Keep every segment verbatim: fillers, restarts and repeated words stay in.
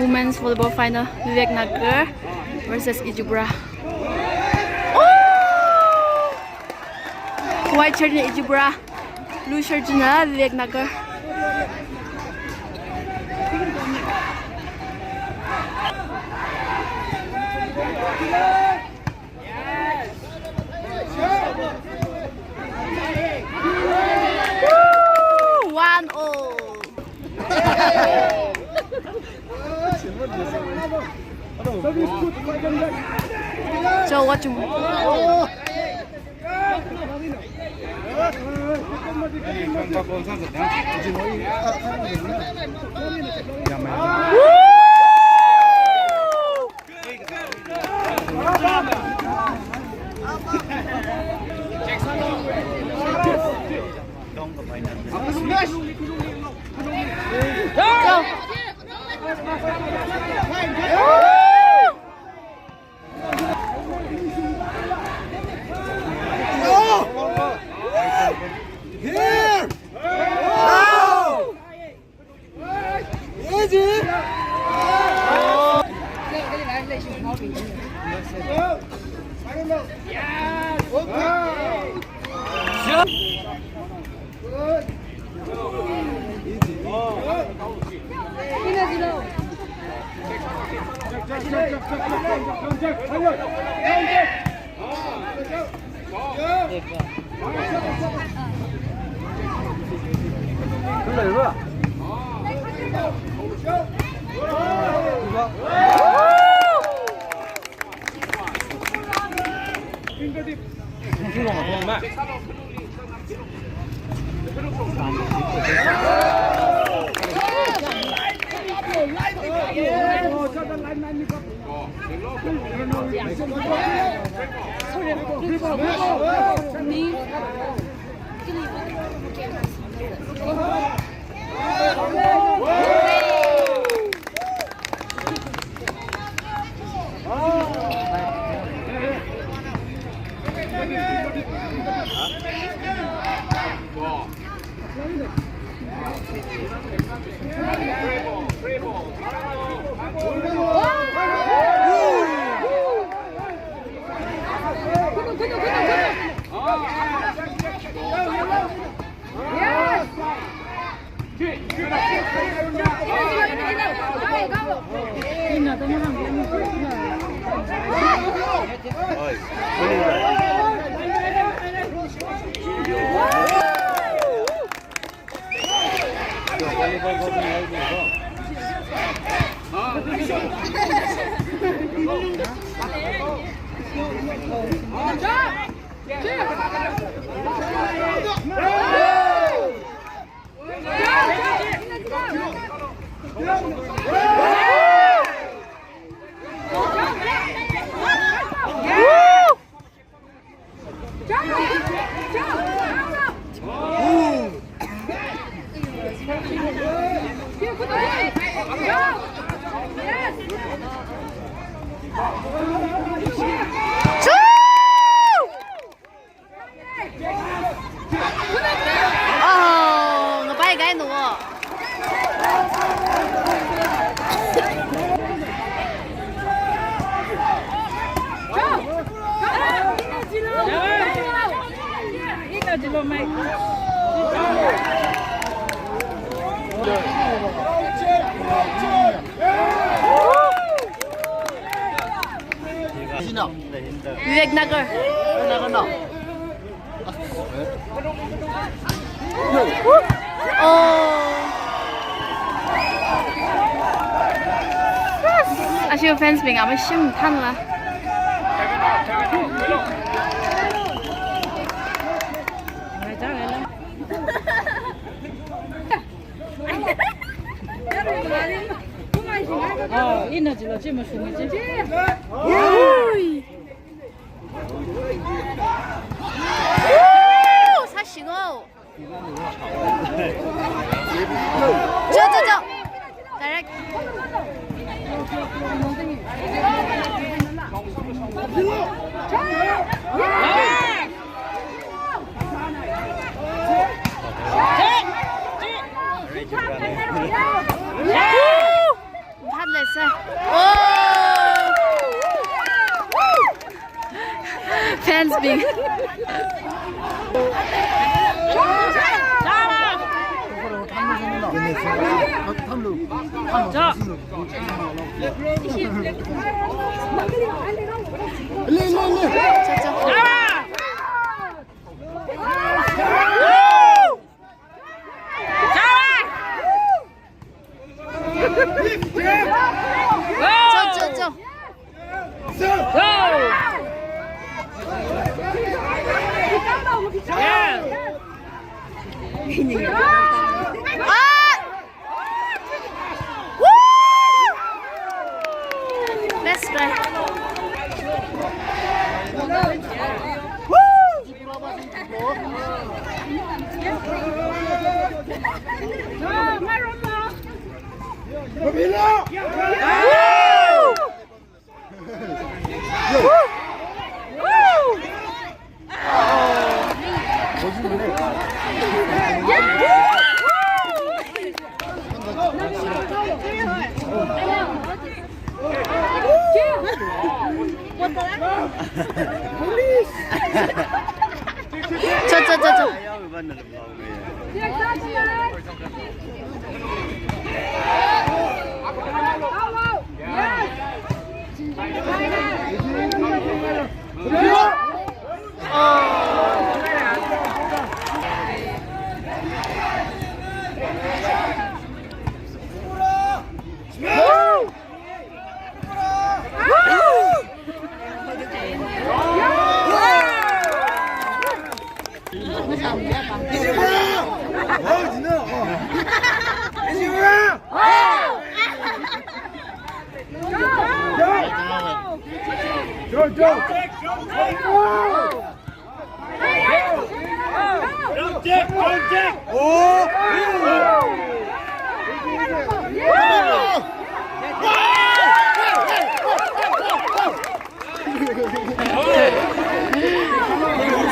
Women's volleyball final, Vivek Nagar versus Ijibra. Oh! White shirt na Ijibra, blue shirt na Vivek Nagar. Woo! One all. So what you Oh, ngapai kai no. Vivek Nagar. Vivek Nagar no. Oh. Ashiva fans bing ama shim thanla. Oh, ina jilo chi mashung chi. Ui. Woo! Sāshing o. Cho, cho, cho. Direct. Woo! That is Bing. Cho, cho, cho. Let's try. Cho, cho, cho, cho.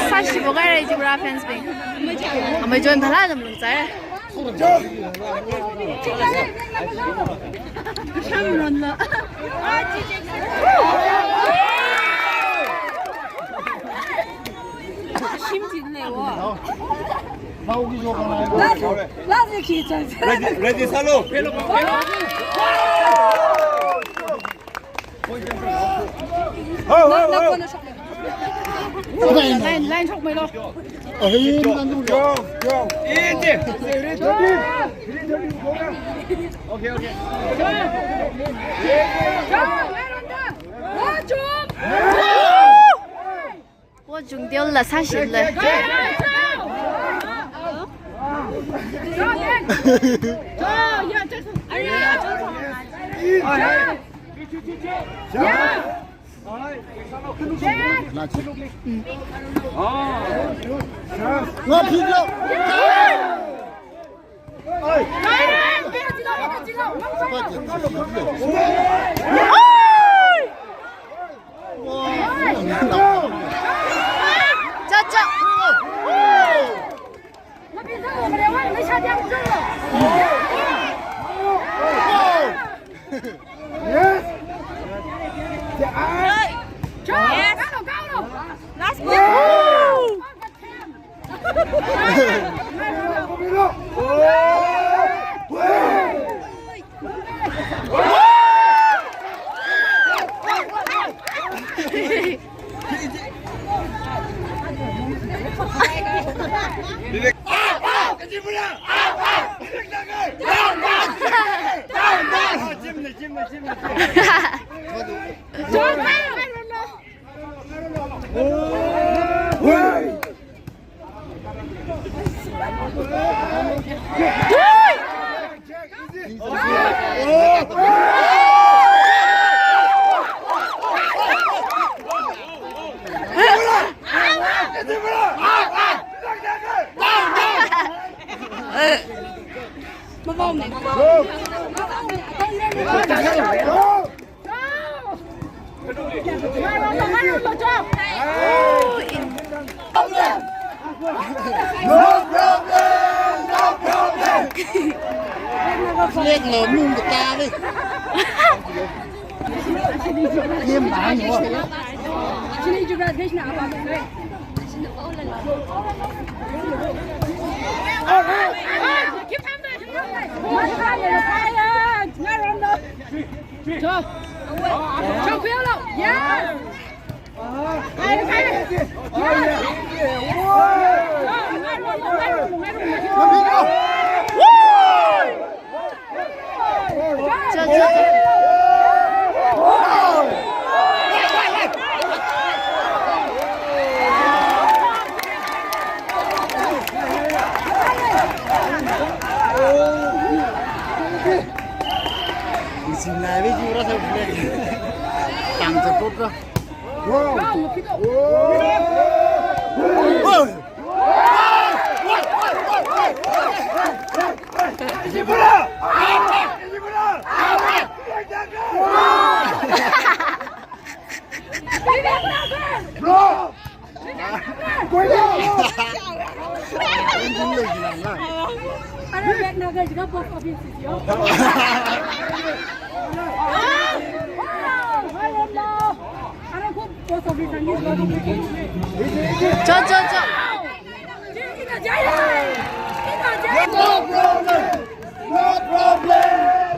Sāshi bogai rai Tripura fans bing. Amei chon thala nam lung chai. Ready, ready, sālu. Ho, ho, ho. Line, line shokmei lo. Go, go. Easy. Okay, okay. Wo jung teola sāshila. Yes. Yes. Last one. No problem, no problem. Flag lo mung ka ta le. Yes! Cho, cho, cho. No problem. No problem. No problem.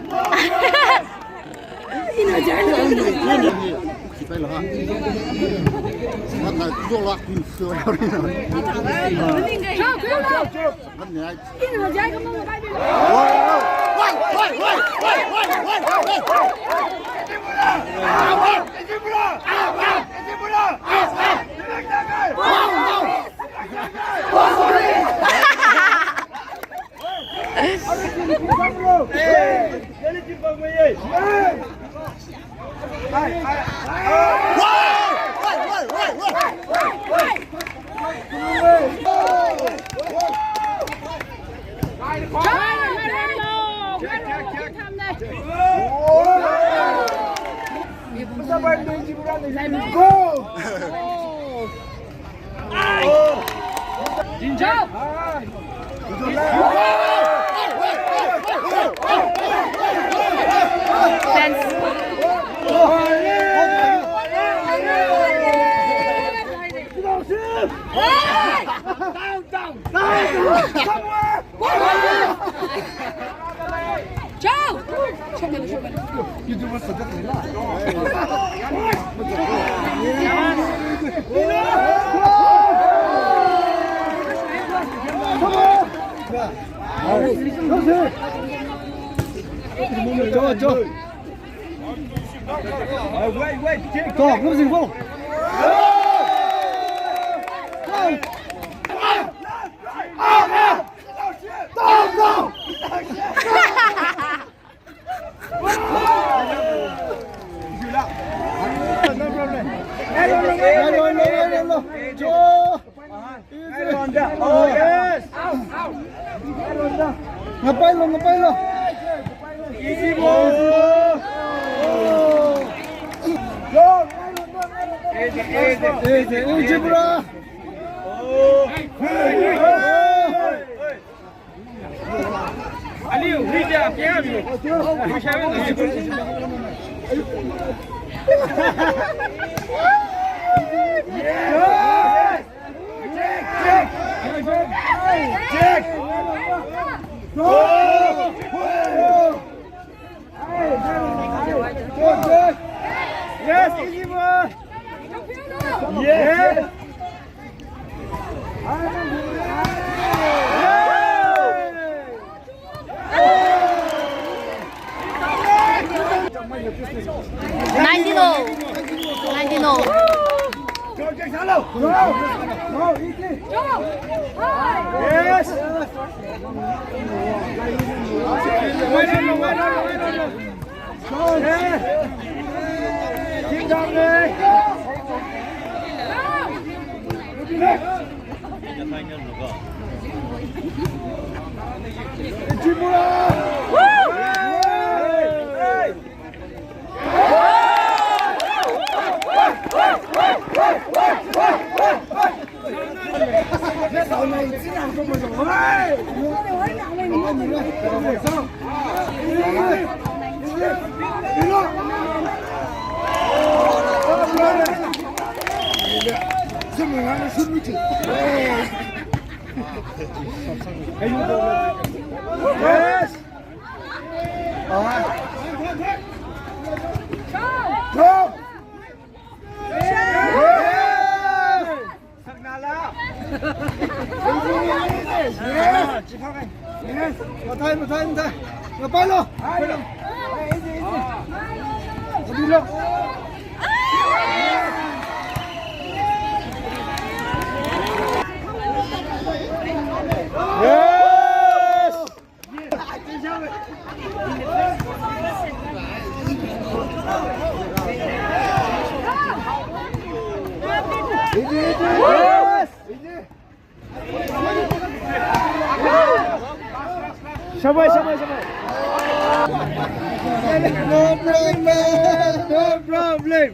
Ngapailo, ngapailo. Easy ball. Easy, easy. Easy, easy, bro. Yes, easy ball. Yes. Nineteen all. Nineteen all. Yes. Yes. Go. Yes. Yes. Mathai, mathai, mathai. Ngapailo? Ngapailo? Yes. Shabash, shabash, shabash. No problem, no problem.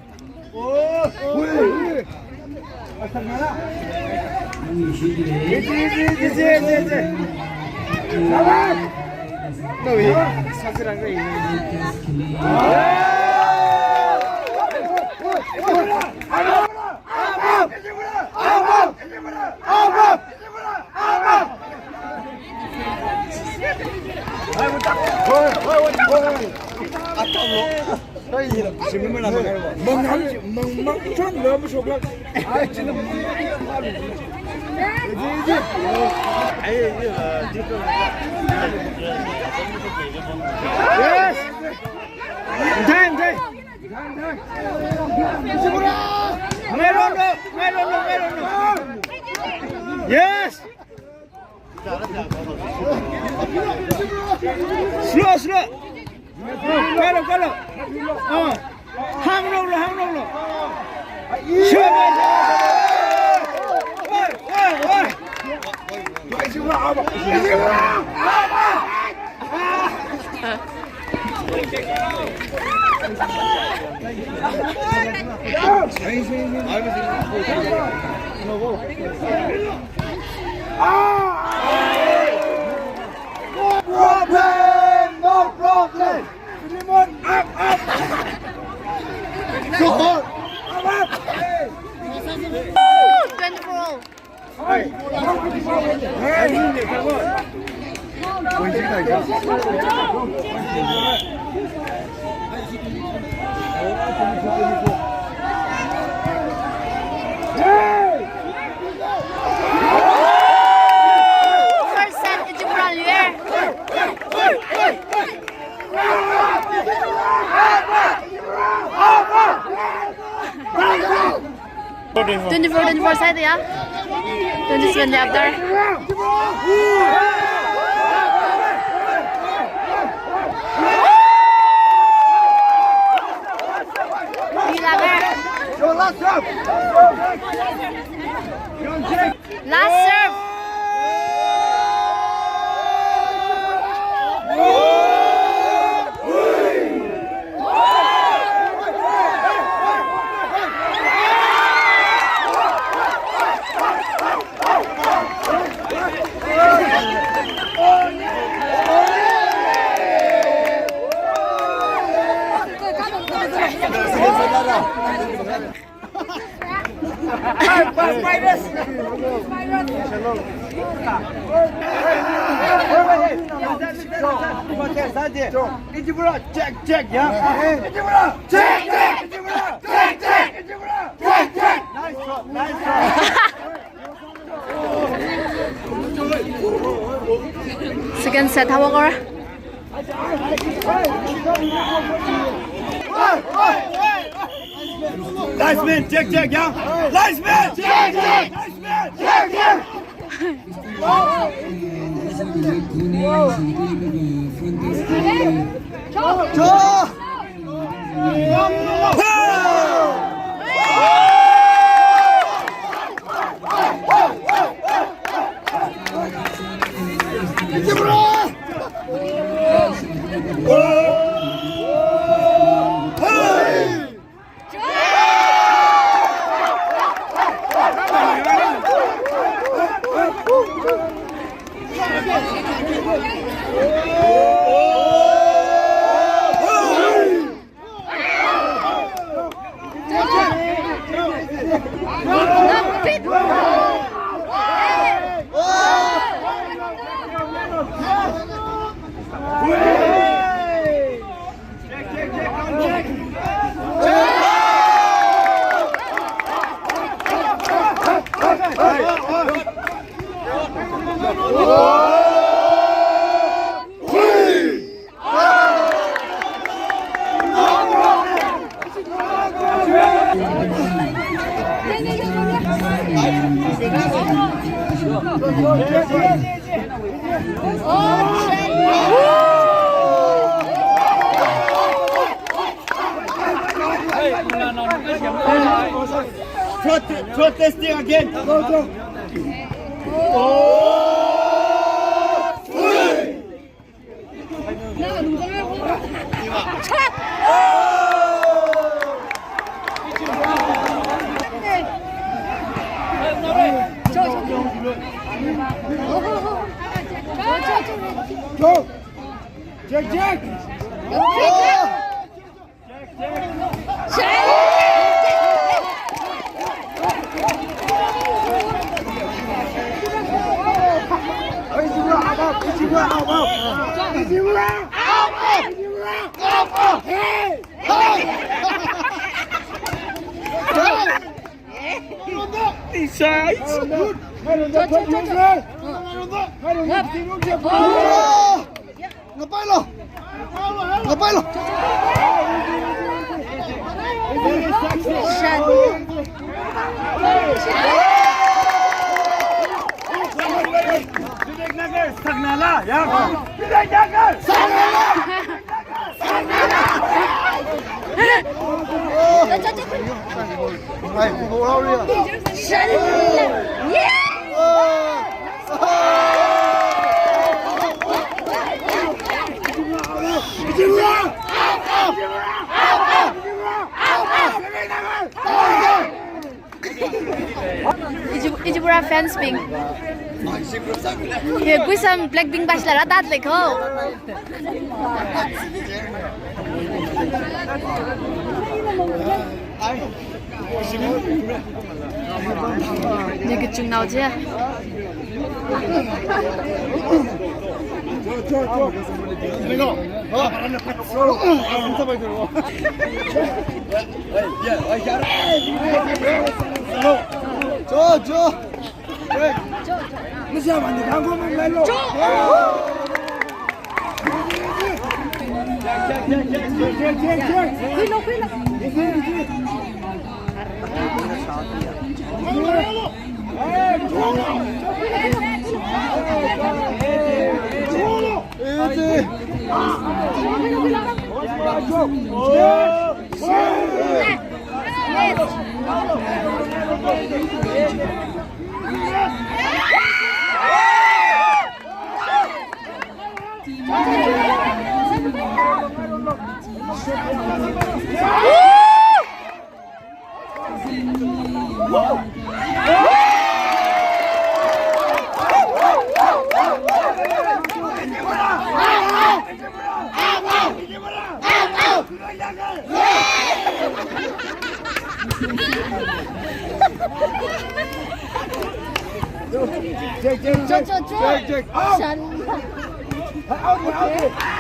Yes! Yes! Slow, slow. Kalo, kalo. Ah. Hāngroklo, hāngroklo. Sure. Oi, oi, oi. No problem, no problem. Filimon, up, up. Go on. Up, up. Twenty-four. First set, Ijibura lei. Twenty-four, twenty-four side ya. Twenty-seven lei after. Last serve. Check, check, yeah. Check, check. Check, check. Check, check. Nice shot, nice shot. Second set, how are? Linesman, check, check, yeah. Linesman, check, check. Linesman, check, check. Protesting again. Go! Jack, Jack! Ngapailo! Ngapailo! Vivek Nagar, Sagnala, ya. Vivek Nagar, Sagnala. Iji, iji pura fans bing. He, kuisam Blackpink bashla rā tat lei ko. Ni kachungnao je. Jo, jo. Jack, Jack, Jack. Jack, Jack. Shan. Out, out.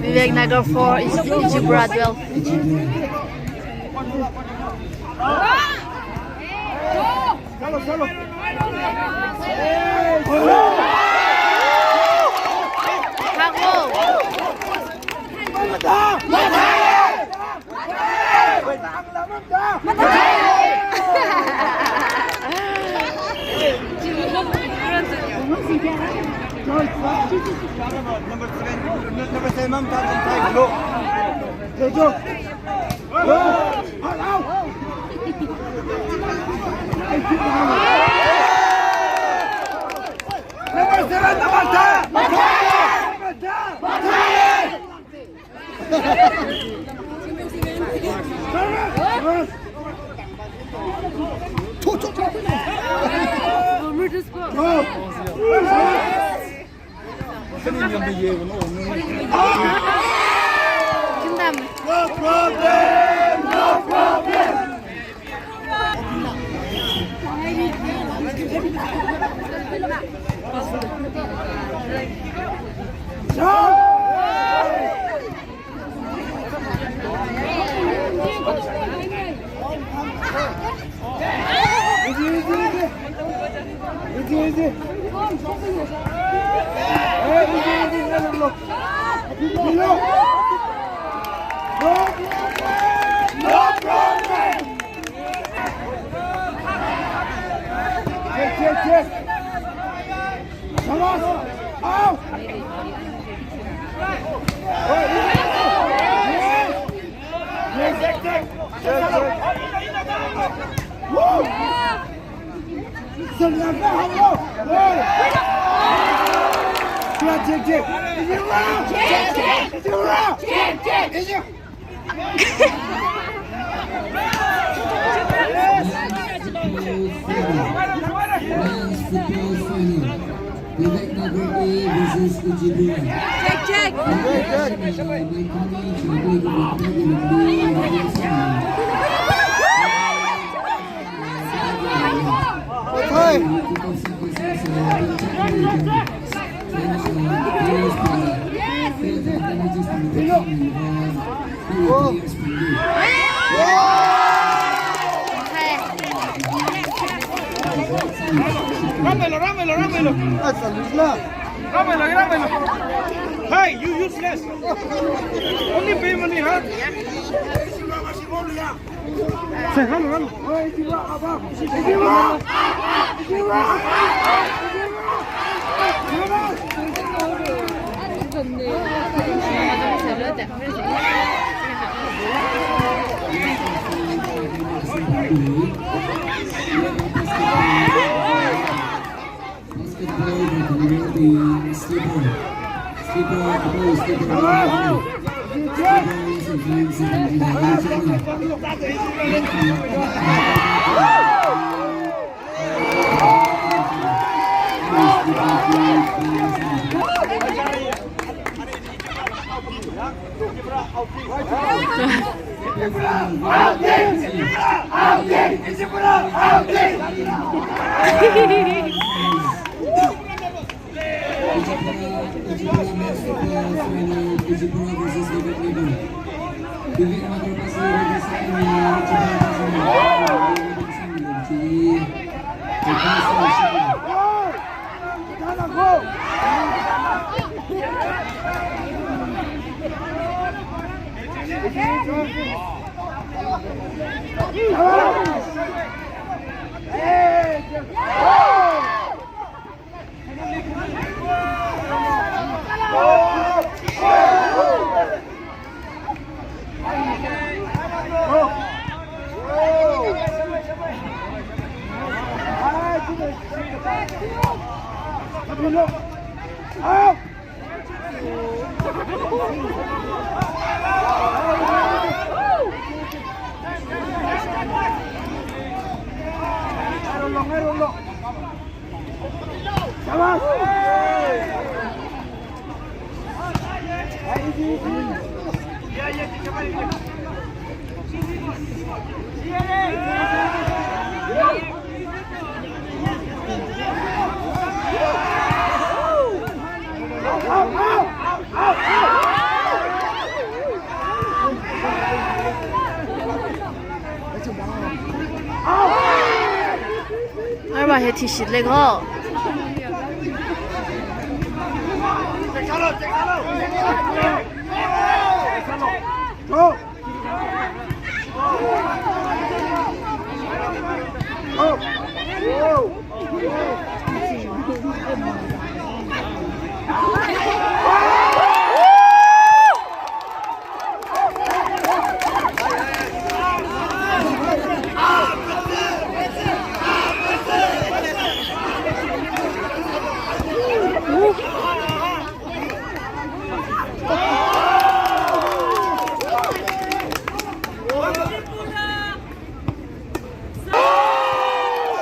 Vivek Nagar four, Ij-, Ijibra twelve. Number seven, number seven, ma'am, thousand five, low. Number seven, number ten. Number ten. No problem, no problem. Easy, easy, easy. Easy, easy. Hey, easy, easy. Let him look. Let him look. No problem. No problem. Check, check, check. Come on. Out. Hey, easy, easy. Yes. Yes, yes, yes. Woo! Sir, let's go. Hey! Check, check, check. Is it wrong? Check, check. Is it wrong? Check, check. Is it Men's football final. Vivek Nagar A versus Ijibra. Check, check. Hey. Ramelo, ramelo, ramelo. That's a loose love. Ramelo, ramelo. Hey, you useless. Only pay money, huh? Say hello, hello. Basketball, the community, slipper. Slipper, the ball, slipper. Slipper, He thishit lek ho. Go! Go! Go!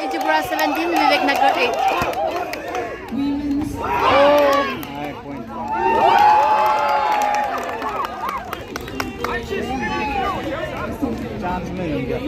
Ijibra seventeen, Vivek Nagar eight. Oh. Chance में नहीं गया।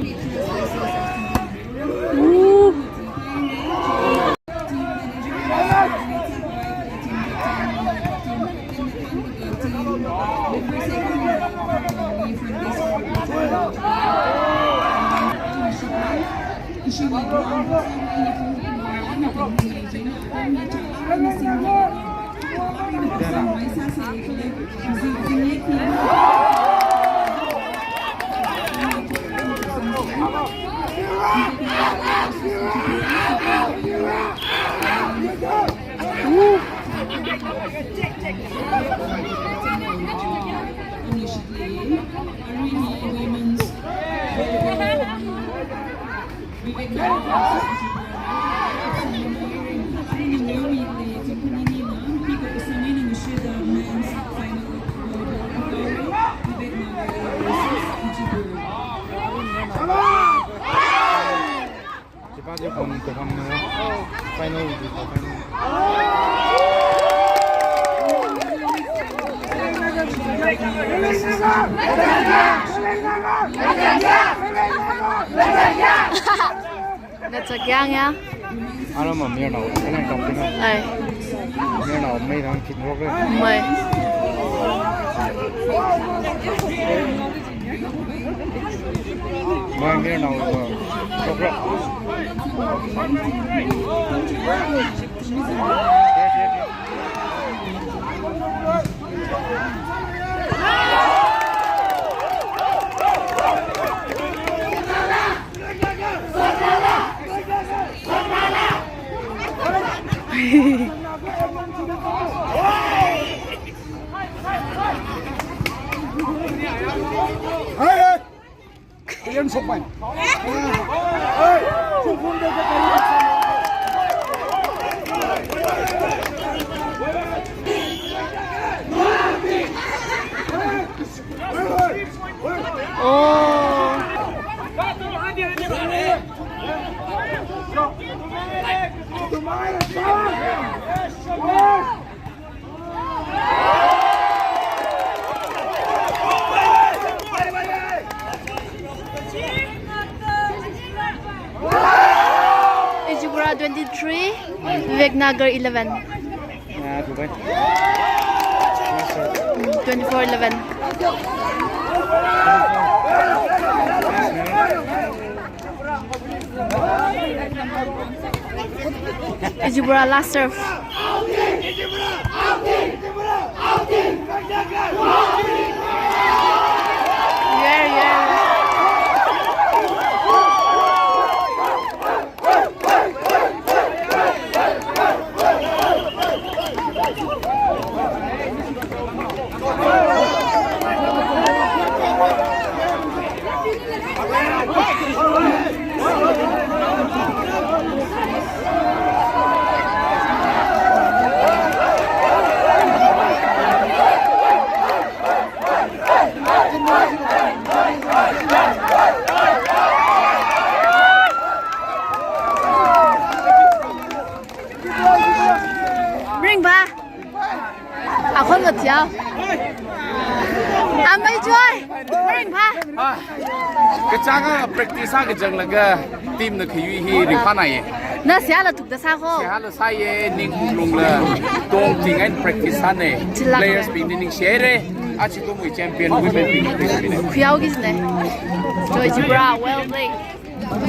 Chipati kon ko kam na final di ko final. Ngachak yang ya. Ara ma mir nao, kena kam kena. Ai. Mir nao, mai thang kit rok le. Mai. Mai mir nao, rok rok. Hey, hey. Ayan, sokpan. Hey, sokpan de. Oh. Ijibra twenty-three, Vivek Nagar eleven. Ah, two point. Twenty-four eleven. Ijibra last serve. Yeah, yeah. Ringpha. Akhon ngathiao. Amei choi. Ringpha. Ah. Kachanga practice ha kachang laga team na khayui hi ringpha na ye. Na siala tukda sa ho. Siala sa ye, ning lungla. Tong ting and practice ha ne. Chilak. Players bing ning share. Achi tumui champion women bing. Khuyao kis ne. Choi Ijibra, well played.